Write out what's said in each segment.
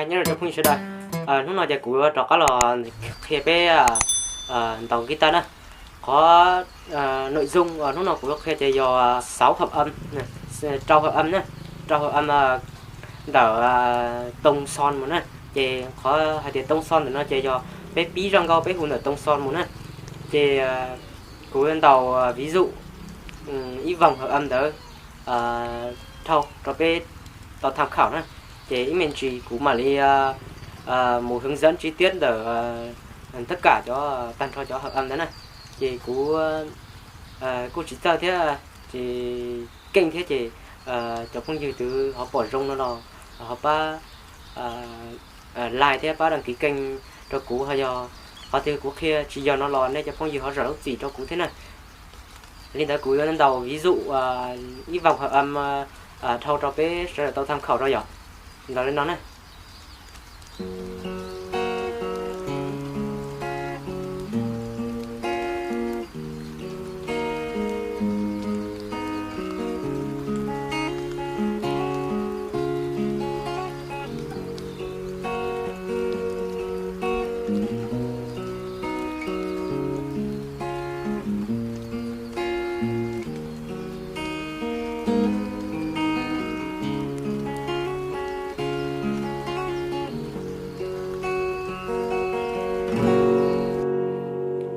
Nyob zoo cov phooj ywg sawv daws, hnub no ces kuv rov qab los qhia peb ntaus guitar na. Qhov nội dung hnub no kuv yuav qhia ces yog sáu hợp âm, rau hợp âm na, rau hợp âm ntawm tông son mus na. Ces qhov hais tias tông son ntawm no ces yog peb pib zaj nkauj peb hu ntawm tông son mus na. Ces kuv yuav ntaus ví dụ ib vòng hợp âm ntawd dhau rau peb tau tham khảo na. Ces ib me ntsis kuv mam li mus hướng dẫn chi tiết ntawm tất cả cov tag nrho cov hợp âm ntawd na. Ces kuv kuj tsis txawj thiab, ces keej thiab ces cov phooj ywg twg ho pom zoo no los ho pab like thiab pab đăng ký kênh rau kuv, ho yog qhov twg kuv qhia tsis yog no los nej cov phooj ywg ho zam lub txim rau kuv thiab na. Li ntawd kuv yuav ntaus ví dụ ib vòng hợp âm dhau rau peb sawv daws tau tham khảo rau yom. Ntaus li no na.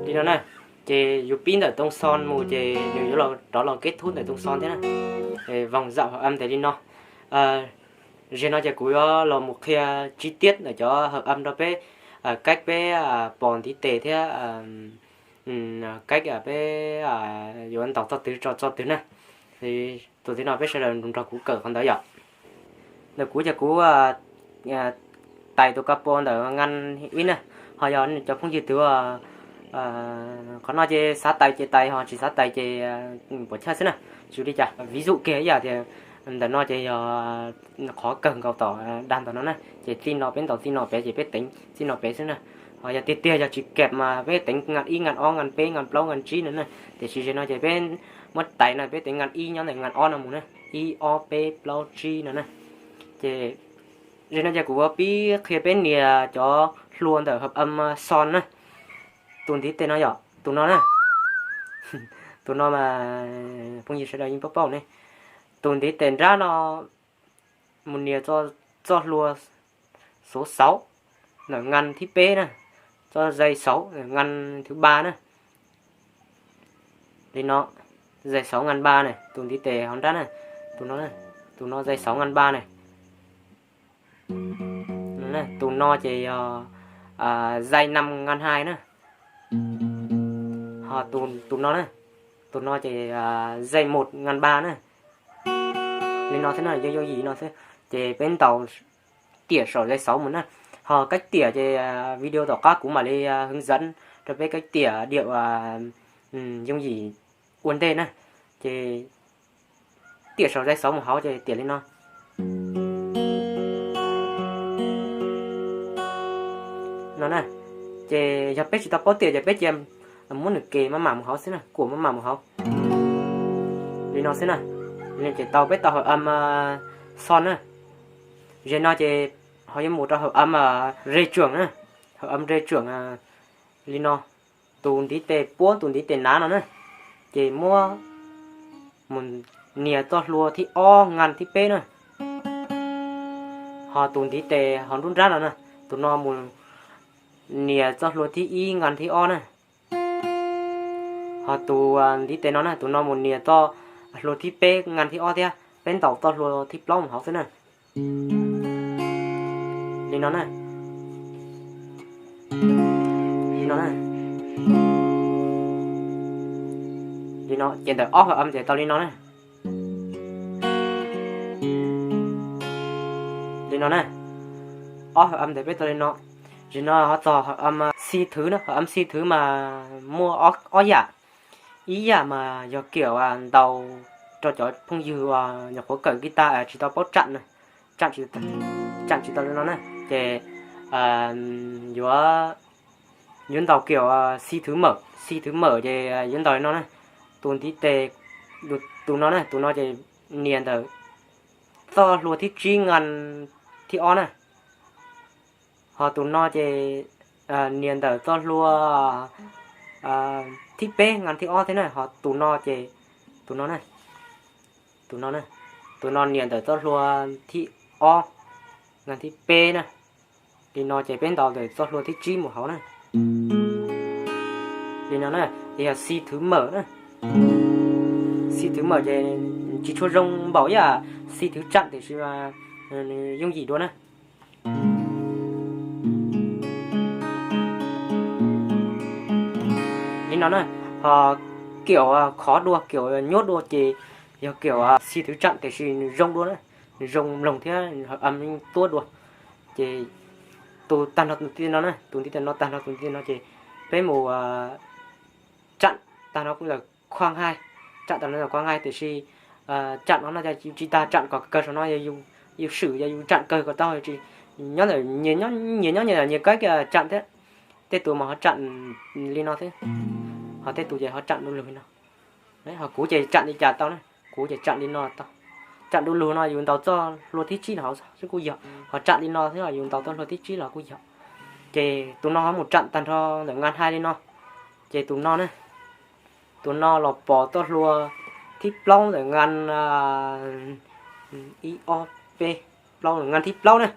Li no na, ces yus pib ntawm tông son mus ces nws yuav rov los kết thúc ntawm tông son thiab na. Vòng dạo hợp âm ntes li no. Zaum no ces kuv yuav los mus qhia chi tiết ntawm cov hợp âm rau peb, cách peb pos ntiv tes thiab cách peb yuav ntaus txoj twg tso txoj twg na. Tus twg no peb sawv daws nrog kuv kawm qhov ntawd yom. Ntawm kuv ces kuv tais tus ka pos ntawm ngăn ib na, ho yog cov phooj ywg twg qhov no ces xav tais ces tais, ho tsis xav tais ces puas chawj xwb na, tsis ua li cas. Ví dụ kiag ib yam tias ntawm no ces yog qhov kawg nkaus tom dag ntawm no na, ces txij no peb ntaus txij no pem ces peb teev txij no pem xwb na. Ho yog tiag tiag yog tsis keb mas peb teev ngăn ib, ngăn ob, ngăn peb, ngăn plaub, ngăn tsib no na. Tiam sis zaum no ces peb muab tais no peb teev ngăn ib nyob ntawm ngăn ob no mus na, ib ob peb plaub tsib no na. Ces zaum no ces kuv pib qhia peb nias cov hlua ntawm hợp âm son na. Tus ntiv tes no yom, tus no na, tus no mas phooj ywg sawv daws yeej paub paub ne. Tus ntiv tes nrab no mus nias txoj hlua số sáu ntawm ngăn thib peb na, txoj dây sáu ntawm ngăn thứ ba na. Li no, dây sáu ngăn ba na, tus ntiv tes hauv nrab na, tus no, tus no dây sáu ngăn ba na. Tus no ces yog dây năm ngăn hai na. Ho tus no na, tus no ces dây một ngăn ba na. Li no xwb na, yooj yooj yim no xwb. Ces peb ntaus tiam saum dây sáu mus na. Ho cách tiam ces video tom qab kuv mam li hướng dẫn rau peb cách tiam điệu yooj yim ua ntej na. Ces tiam saum dây sáu mus hauv ces tiam li no. No na, ces yog peb tsis tau paub tiam ces peb cia muab nws ke maj mam mus hauv xwb na, kuam maj mam mus hauv. Li no xwb na, ces tau peb tau hợp âm son na. Zaum no ces ho yuav mus rau hợp âm rê trưởng na, hợp âm rê trưởng li no. Tus ntiv tes puab tus ntiv tes nav no na, ces muab mus nias txoj hlua thib ob ngăn thib peb na. Ho tus ntiv tes hauv nruab nrab no na, tus no mus nias txoj hlua thib ib ngăn thib ob na. Ho tus ntiv tes no na, tus no mus nias txoj hlua thib peb ngăn thib ob thiab, peb ntaus txoj hlua thib plaub mus hauv xwb na. Li no na. Li no na. Li no ces ntawm ob hợp âm ces tau li no na. Li no na. Ob hợp âm ntawm peb tau li no. Zaum no ho txog hợp âm si thứ na, hợp âm si thứ mas muaj ob yam. Ib yam mas yog kiểu ntaus rau cov phooj ywg uas nyuam qhuav kawm guitar tsis tau paub chạm na, chạm tsis tau li no na, ces yuav, yuav ntaus kiểu si thứ mở, si thứ mở ces yuav ntaus li no na. Tus ntiv tes, tus no na, tus no ces nias ntawm txoj hlua thib tsib ngăn thib ob na. Ho tus no ces nias ntawm txoj hlua thib peb nqaj thib ob thiab na. Ho tus no ces, tus no na, tus no, tus no nias ntawm txoj hlua thib ob nqaj thib peb na. Li no ces peb ntaus ntawm txoj hlua thib tsib mus hauv na. Li no na, ces yog xi thwv mawm na. Xi thwv mawm ces tsis tshua zoo npaum ib yam xi thwv tsam tiam sis mas nws yooj yim dua na. Li no na, ho kiam khov dua kiam nyuab dua ces yog kiam xi thwv tsam tiam sis nws zoo dua na, nws zoo mloog thiab hawv am tuab dua. Ces tus tag nrho tus ntiv no na, tus ntiv no tag nrho tus ntiv no ces peb mus tsam tag nrho lawm khuaj nqaij, tsam tag nrho lawm khuaj nqaij tiam sis tsam no no yus tsis tas tsam kom kawg saum no, yus swm yog yus tsam kawg kom tau tsis, nyob ntawm nyias nyob nyias kab kiag tsam thiab. Tej tus mas ho tsam li no thiab, ho tej tus ces ho tsam du lug li no. Ho kuv ces tsam li cas tau na, kuv ces tsam li no tau. Tsam du lug no yus ntaus txoj hlua thib tsib los hauv xwb kuj yog, ho tsam li no xwb yus ntaus txoj hlua thib tsib los kuj yog. Ces tus no ho mus tsam tag nrho ntawm nqaj nqaij li no. Ces tus no na, tus no los pom txoj hlua thib plaub ntawm nqaj, ib ob peb plaub, nqaj thib plaub na,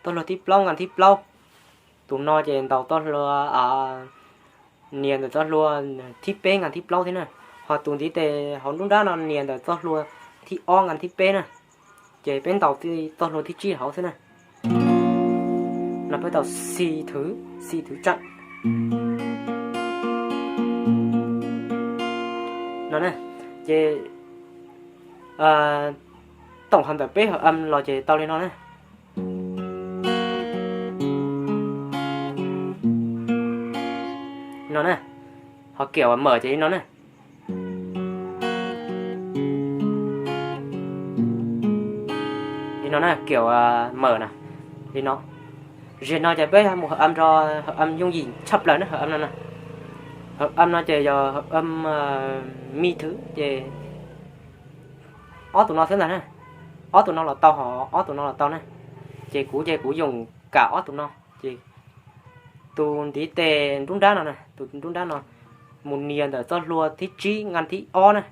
txoj hlua thib plaub nqaj thib plaub. Tus no ces ntaus txoj hlua, nias ntawm txoj hlua thib peb nqaj thib plaub thiab na. Ho tus ntiv tes hauv nruab nrab no nias ntawm txoj hlua thib ob nqaj thib peb na. Ces peb ntaus txoj hlua thib tsib hauv xwb na. No peb tau xi thwv, xi thwv tsam no na. Ces toom hauv ntawm peb hawv am los ces tau li no na. No na, ho kiam mawm ces li no na. Li no na, kiam mawm na, li no. Zim no ces peb mus hawv am rau hawv am yooj yim tshaj plaws na, hawv am no na. Hawv am no ces yog hawv am mi thwv ces ob tus no xwb ntag na. Ob tus no los tau, ho ob tus no los tau na. Ces kuv ces kuv yoom kam ob tus no. Ces tus ntiv tes nruab nrab no, tus nruab nrab no mus nias ntawm txoj hlua thib tsib nqaj thib ob na.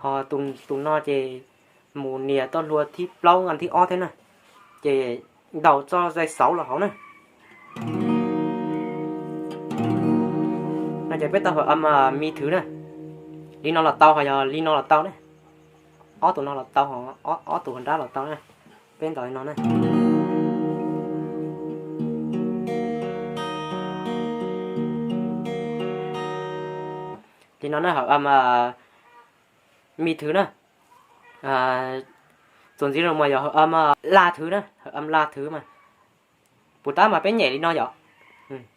Ho tus no ces mus nias txoj hlua thib plaub nqaj thib ob thiab na. Ces ntaus txoj zais xauv los hauv na. No ces peb tau hawv am mi thwv na. Li no los tau, ho yog li no los tau na. Ob tus no los tau, ob tus hauv nrab los tau na. Peb ntaus li no na. Li no na, hawv am mi thwv na. Txuas ntxiv los mas yog hawv am laj thwv na, hawv am laj thwv mas puas tab mas peb nyem li no yom.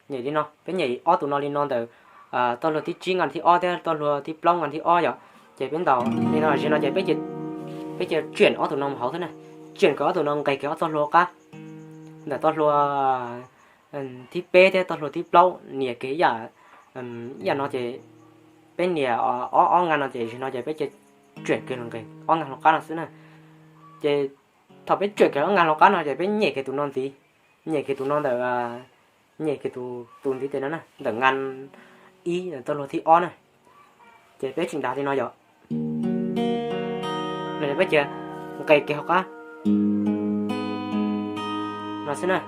Nyem li no, peb nyem ob tus no li no ntawm txoj hlua thib tsib nqaj thib ob thiab txoj hlua thib plaub nqaj thib ob yom. Ces peb ntaus li no, zim no ces peb cia tsiam ob tus no mus hauv xwb na. Tsiam kiag ob tus no nqes kiag ob txoj hlua qab, ntawm txoj hlua thib peb thiab txoj hlua thib plaub nias kiag ib yam, ib yam no ces peb nias ob ob nqaj no ces zim no ces peb cia tsiam kiag los nqes ob nqaj hlua qab no xwb na. Ces thaum peb tsiam kiag ob nqaj hlua qab no ces peb nyem kiag tus no ntxiv, nyem kiag tus no ntawm, nyem kiag tus ntiv tes no na, ntawm nqaj ib ntawm txoj hlua thib ob na. Ces peb tseem dag li no yom. Peb cia nqes kiag hauv qab no xwb na.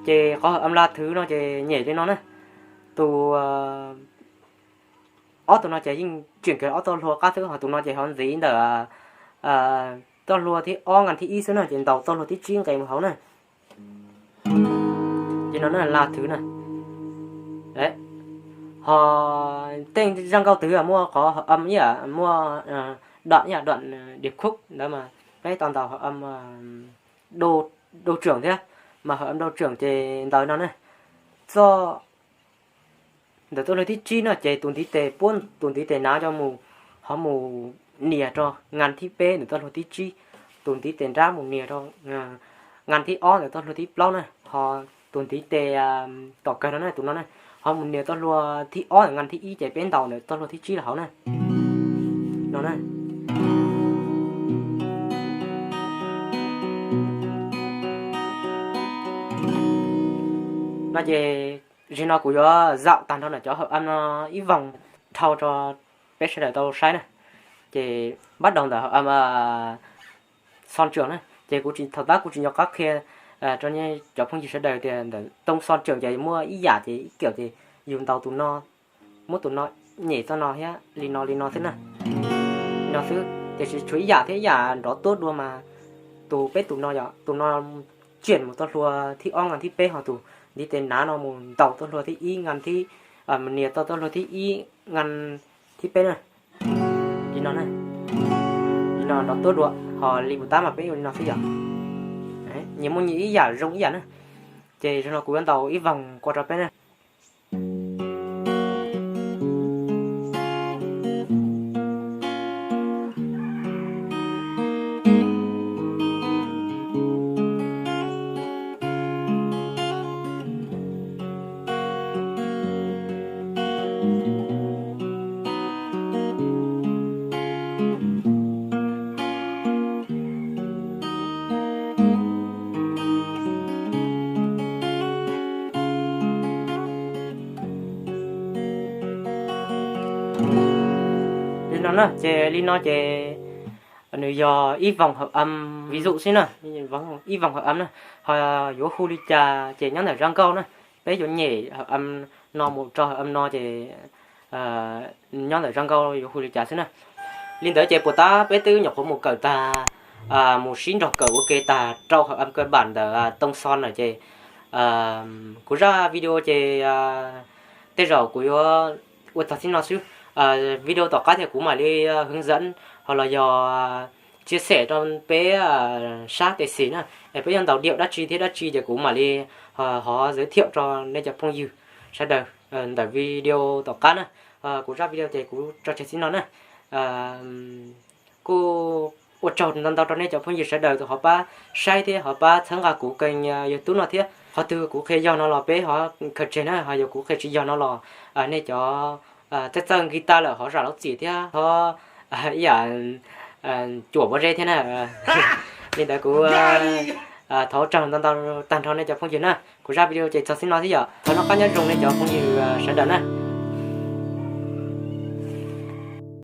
Ces qhov hawv am laj thwv no ces nyem li no na. Tus ob tus no ces yeej tsiam kiag ob txoj hlua qab xwb, ho tus no ces ho ntxiv ntawm txoj hlua thib ob nqaj thib ib xwb na, ces ntaus txoj hlua thib tsib nqes mus hauv na. Ces no na, laj thwv na. Ho tej zaj nkauj twg muaj qhov hawv am ib yam muaj dam ib yam dam diav khuj ntawd mas peb tau ntaus hawv am dau tseem thiab, mas hawv am dau tseem ces ntaus no na. Txoj ntawm txoj hlua thib tsib no ces tus ntiv tes puab tus ntiv tes nav coj mus, ho mus nias rau nqaj thib peb ntawm txoj hlua thib tsib, tus ntiv tes nrab mus nias rau nqaj thib ob ntawm txoj hlua thib plaub na, ho tus ntiv tes tom kawg no na, tus no na, ho mus nias txoj hlua thib ob ntawm nqaj thib ib ces peb ntaus ntawm txoj hlua thib tsib los hauv na. No na. Ces zaum no kuv yuav zaum tag nrho ntawm cov hawm am no ib voos dhau rau peb sawv daws tau saib na. Ces npaj daus ntawm hawm am xo tseem na, ces kuv tsis, thaum tab kuv tsis nco qab qhia rau nej cov phooj ywg sawv daws tias ntawm too xo tseem ces muaj ib yam ces ib kiam ces yus ntaus tus no, muab tus no nyem txoj no thiab li no li no xwb na. Li no xwb, tiam sis tshuav ib yam thiab, ib yam nrov tuab dua mas tus peb tus no yog tus no tseem mus tau hlua thib ob nqas thib peb, ho tus ntiv tes nav no mus ntaus tau hlua thib ib nqas thib, mus nias tau tau hlua thib ib nqas thib peb na. Li no na, li no nrov tuab dua, ho li puas tab mas peb ua li no xwb yom. Nyias muaj nyias ib yam zoo ib yam na. Ces zaum no kuv yuav ntaus ib voos qua rau peb na. Li no na, ces li no ces nws yog ib voos hawm am ví dụ xwb na, ib voos hawm am na, ho yuav hu li cas ces nyob ntawm zaj nkauj na, peb yuav nyem hawm am no mus rau hawm am no ces nyob ntawm zaj nkauj yuav hu li cas xwb na. Li ntawd ces puas tab peb twb nyuam qhuav mus kawm tag, mus sib nrog kawm ua ke tag rau hawm am kawg pam ntawm too xo na ces kuv zaj video ces tej zaum kuv yuav ua txog txij no xwb. Video tom qab thiab kuv mam li hướng dẫn ho los yog chia sẻ rau peb sab tes xis na, es peb yuav ntaus điệu dab tsi thiab dab tsi ces kuv mam li ho giới thiệu rau nej cov phooj ywg sawv daws ntawm video tom qab na. Kuv zaj video ces kuv tso tseg txij no na. Kuj ua tsaug ntau ntau rau nej cov phooj ywg sawv daws tus ho pab saib thiab ho pab txhawb nqa kuv kênh YouTube no thiab. Qhov twg kuv qhia yog no los peb ho khaws tseg na, ho yog kuv qhia tsis yog no los nej cov txawj txawj nkig tag lawm ho zam lub txim thiab ho ib yam cuam pob zeb thiab na. Li ntawd kuv thov ua tsaug ntau ntau tag nrho nej cov phooj ywg na. Kuv zaj video ces txog txij no xwb yom. Thov noj qab nyob zoo nej cov phooj ywg sawv daws na.